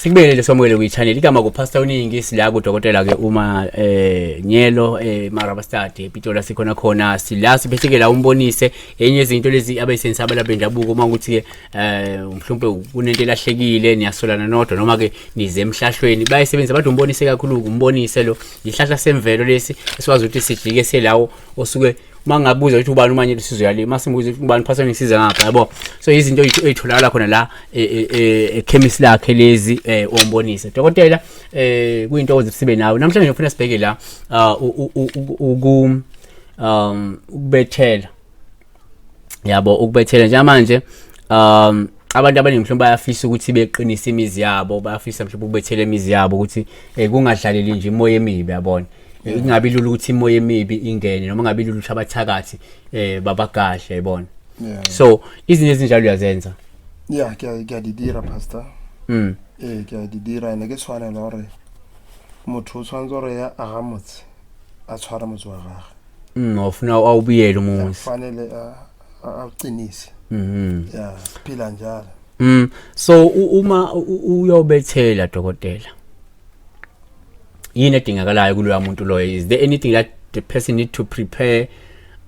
Sikubelele somukele kwi-channel igama kuPastor Uningi sila kudokotela ke uma Nyelo Marabastad ePitoli sikhona khona sila siphetheke la umbonise enye izinto lezi abayisebenzisa abalaphi bendabuko uma ukuthi ke mhlawumbe kunento elahlekile niyasolana nodwa noma ke nize emhlahlweni bayisebenzisa bathi umbonise kakhulu umbonise lo ihlahla semvelo lesi esikwazi ukuthi sijike selawo osuke uma ngabuza ukuthi ubani umanye usizo yale uma simbuza ukuthi ubani phasa ngisiza ngapha yabo. So izinto ey'tholakala khona la ekhemisi lakhe lezi ombonise dokotela kuyintokozo sibe nawe namhlanje. Ngifuna sibheke la uku ukubethela yabo, ukubethela njengamanje. Abantu abaningi mhlawumbe bayafisa ukuthi beqinise imizi yabo, bayafisa mhlawumbe ukubethela imizi yabo ukuthi kungadlaleli nje imoya emibi, yabona. Kungabi lula ukuthi imoya emibi ingene noma kungabi lula ukuthi abathakathi babagadle, yabona. So izinto ezinjalo uyazenza? Yeah, ke a di dira, pastor. Ee, ke a di dira ene ke tshwanelo gore motho o tshwanetse gore ya aga motse a tshware motse wa gage. Ufuna awubuyele umuzi. Fanele awuqinise. Ya, siphila njalo. So uma uyobethela dokotela, yini edingakalayo kuloya muntu loyo? Is there anything that the person need to prepare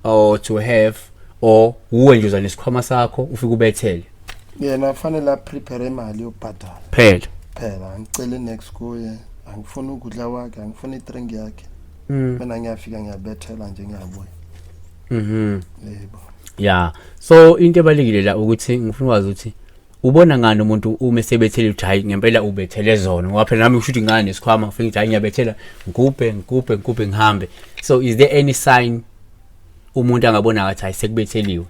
or to have, or uwe nje uza nesikhwama sakho ufike ubethele? Yena fanele a-prepare imali yokubhadala. Phela. Phela angicele next kuye, angifuni ukudla kwakhe, angifuni i-drink yakhe. Mina ngiyafika ngiyabethela nje, ngiyabuya. Yebo. Yeah, so into ebalekile la ukuthi ngifuna ukwazi ukuthi ubona ngani umuntu uma esebethele ukuthi hayi, ngempela ubethele zona, ngoba phela nami kusho ukuthi ngani nesikhwama ngifike ngithi hayi, ngiyabethela, ngigubhe ngigubhe ngigubhe ngihambe. So is there any sign umuntu angabona ngathi hayi, sekubetheliwe?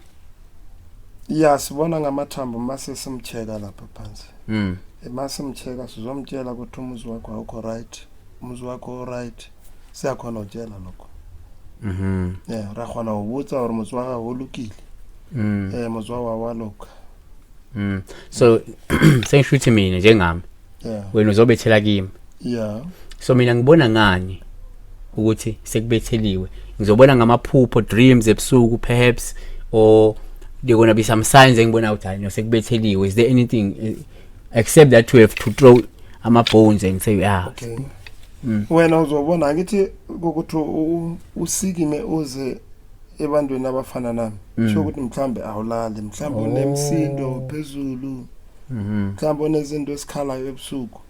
Ya, sibona ngamathambo mase simcheka lapha phansi. Mase simcheka sizomtshela ukuthi umuzi wakho awukho right, umuzi wakho right, siyakhona ukutshela lokho. Yeah, ra kgona go botsa gore motse wa gago o lokile. Motse wa wa loka. So sengisho ukuthi mina njengami wena uzobethela kimi. So mina ngibona ngani ukuthi sekubetheliwe? Ngizobona ngamaphupho, dreams ebusuku perhaps, or there gonna be some signs engibona ukuthi hayi no, sekubetheliwe? Is there anything except that you have to throw ama bones and say, yeah? Okay. Wena uzobona angithi ukuthi usikime uze ebantwini abafana nami. Sho ukuthi mhlambe awulali, mhlambe unemsindo phezulu. Mhlambe unezinto esikhalayo ebusuku.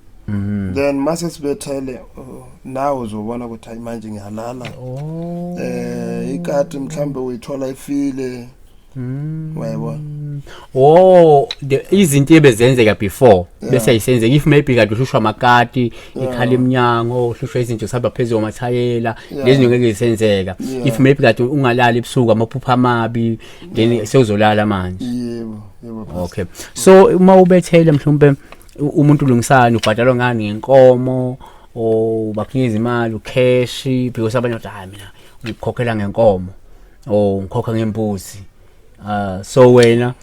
Then mase sibethele, oh, nawe uzobona ukuthi hayi, manje ngiyalala. Ikati mhlambe uyithola ifile. Wayibona. Oh, the izinto ebezenzeka before bese ayisenzeka, if maybe kade uhlushwa amakati ikhala eminyango, uhlushwa izinto sihamba phezulu kwamathayela, lezi zinto ngeke zisenzeka. If maybe kade ungalali ebusuku, amaphupho amabi, then sewuzolala manje. Yebo, Pastor. Okay, so uma ubethele mhlawumbe umuntu ulungisani, ubhadalwa ngani, ngenkomo or bakunikeza imali u-cash? Because abanye bathi hayi, mina ngikhokhela ngenkomo or ngikhokha ngembuzi. So wena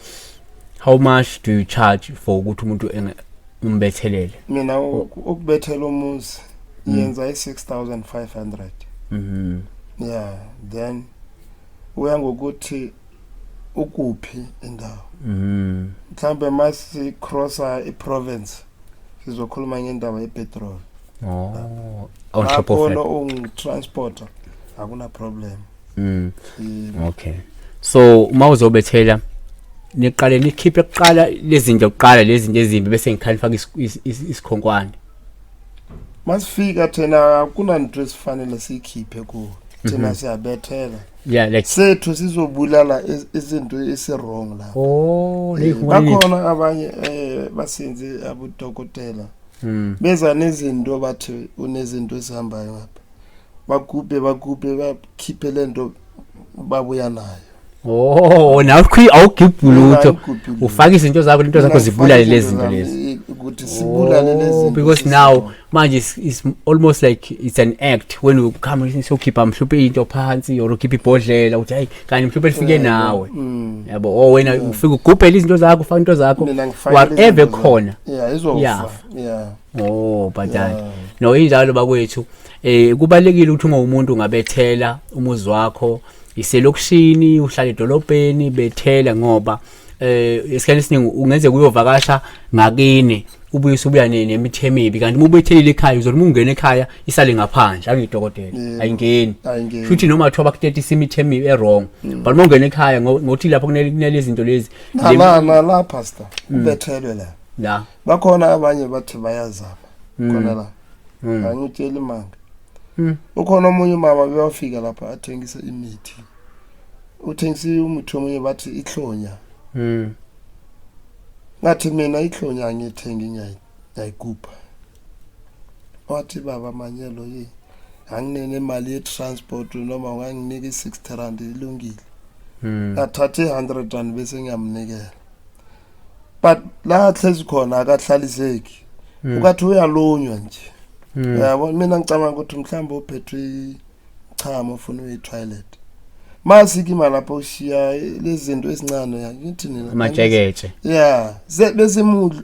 how much do you charge for ukuthi umuntu umbethelele? Mina ukubethela umuzi yenza i-6500. Yeah, then uya ngokuthi ukuphi indawo. Mhlambe masi-crossa i-province sizokhuluma ngendaba ye-petrol. Oh, on top of Akhona that. Ungitransporter akuna problem. Yebo. Okay, so uma uzobethela niqale nikhiphe kuqala lezi zinto kuqala, lezi zinto ezimbi, bese ngikhala nifake isikhonkwane? Masifika thina akunanto esifanele siyikhiphe kuwo, thina siyabethela. Yeah, like Sethu sizobulala izinto esi-wrong lapha. Oh, ley'khongwane. Bakhona abanye basenze abodokotela beza nezinto, bathi unezinto ezihambayo ngapha, bagubhe bagubhe bakhiphe lento babuya nayo. Oh, nawe awugibhi lutho. Angigubhi lutho. Ufaka izinto zakho, into zakho Mina zibulale ngifaka lezi izinto zinto zami, lezi. ukuthi sibulale lezi Oh, zinto because esi-wrong. now manje it's almost like it's an act when you come sokhipha mhlawumbe into phansi or ukhipha ibhodlela uthi hayi, kanti mhlawumbe lifike nawe. Yabo, oh, wena ufike ugubhele izinto zakho, ufaka into zakho, Mina ngifake whatever lezi zinto zami. khona. Yeah, izofa. Iyafa. Yeah. Oh, but Yeah. no, injalo bakwethu. Kubalekile ukuthi uma umuntu ungabethela umuzi wakho. Iselokishini, uhlala edolobheni, bethela ngoba esikhathini esiningi ungenzeka uyovakasha ngakini, ubuye usubuya nemithi emibi, kanti uma ubethelile ekhaya uzothi uma ungena ekhaya isale ngaphandle, akuyidokotela. Ayingeni. Ayingeni. Futhi noma kuthiwa bakutetisa imithi emibi e-wrong, but uma ungena ekhaya ngokuthi lapho kunele izinto lezi. Nala pastor, kubethelwe la. La. Bakhona abanye bathi bayazama khona la. Angitsheli manga. Ukhona omunye umama bewafika lapha athengisa imithi, uthengisa umuthi omunye bathi ihlonya. Ngathi mina ihlonya angiyithengi, ngiyayigubha. Wathi, "Baba Manyelo, ye anginene imali ye-transport, noma unganginika i-60 rand ilungile." Ngathatha i-100 rand bese ngiyamnikela, but la ahlezi khona akahlaliseki. Ukathi uyalunywa nje. Yabo, mina ngicabanga ukuthi mhlawumbe uphethwe ichamo, ufuna uye toilet, masikima lapho ushiya lezi zinto ezincane, ngithi nina. Amajeketshe. Ya,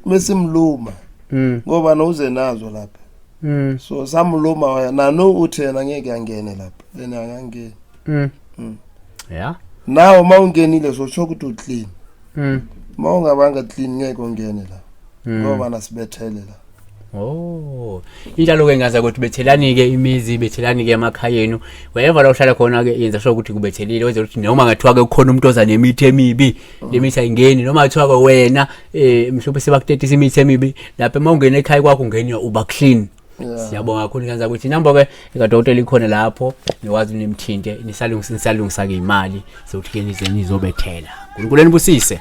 besimluma ngoba noze nazo lapha. So samluma waya nano, uthi yena ngeke angene lapha, yena akangeni. Yeah. Nawe uma ungenile sosho ukuthi uclean. Uma ungabanga clean ngeke ungene la ngoba nasibethele la. Oh, injalo ke ngaza ukuthi bethelani ke imizi, bethelani ke emakhaya enu. Wherever la uhlala khona ke, yenza sure ukuthi kubethelile, wenza ukuthi noma ngathiwa ke kukhona umuntu oza nemithi emibi, le mithi ayingeni, noma ngathiwa ke wena mhlawumbe sebakutetisa imithi emibi, lapha uma ungena ekhaya kwakho ungena uba clean. Siyabonga kakhulu ngenza ukuthi inamba ke ekadokotela ikhona lapho, nikwazi nimthinte nisalungisa ke imali sokuthi ke nize nizobethela. uNkulunkulu enibusise.